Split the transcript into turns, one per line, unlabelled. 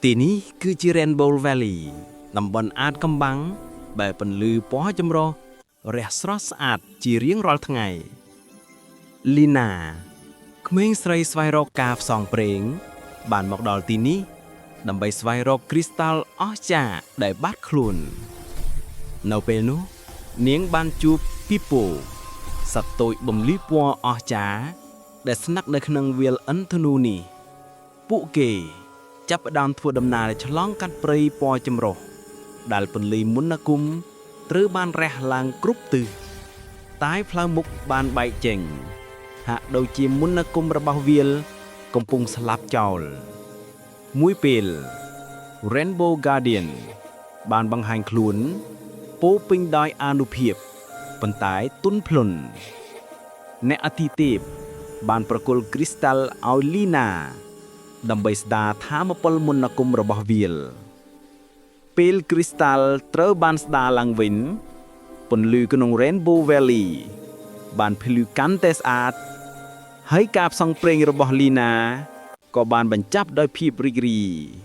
ទីនេះគឺជា Rainbow Valley តំបន់អាថ៌កំបាំង ដែលពន្លឺពណ៌ចម្រុះរះស្រស់ស្អាតជារៀងរាល់ថ្ងៃលីណាក្មេងស្រីស្វែងរកការផ្សងព្រេង បានមកដល់ទីនេះ ដើម្បីស្វែងរកគ្រីស្តាល់អស្ចារ្យដែលបាត់ខ្លួន នៅពេលនោះ នាងបានជួបពីពូសត្វតូចបំលីពណ៌អស្ចារ្យដែលស្នាក់នៅក្នុងវាលឥន្ទធនូនេះ ពួកគេចាប់ផ្ដើមធ្វើដំណើរឆ្លងកាត់ព្រៃពណ៌ចម្រុះដែលពន្លឺមន្តអាគមត្រូវបានរះឡើងគ្រប់ទិសតែផ្លូវមុខបានបែកចេញ ហាក់ដូចជាមន្តអាគមរបស់វាល កំពុងស្លាប់ចោល មួយពេល Rainbow Guardian បានបង្ហាញខ្លួនពោរពេញដោយអានុភាពប៉ុន្តែទន់ភ្លន់អ្នកអធិទេពបានប្រគល់គ្រីស្តាល់ឲ្យលីណា ដើម្បីស្ដារថាមពលមន្តអាគមរបស់វាល ពេលគ្រីស្តាល់ត្រូវបានស្ដារឡើងវិញពន្លឺក្នុង Rainbow Valley បានភ្លឺកាន់តែស្អាត ហើយការផ្សងព្រេងរបស់លីណាក៏បានបញ្ចប់ដោយភាពរីករាយ។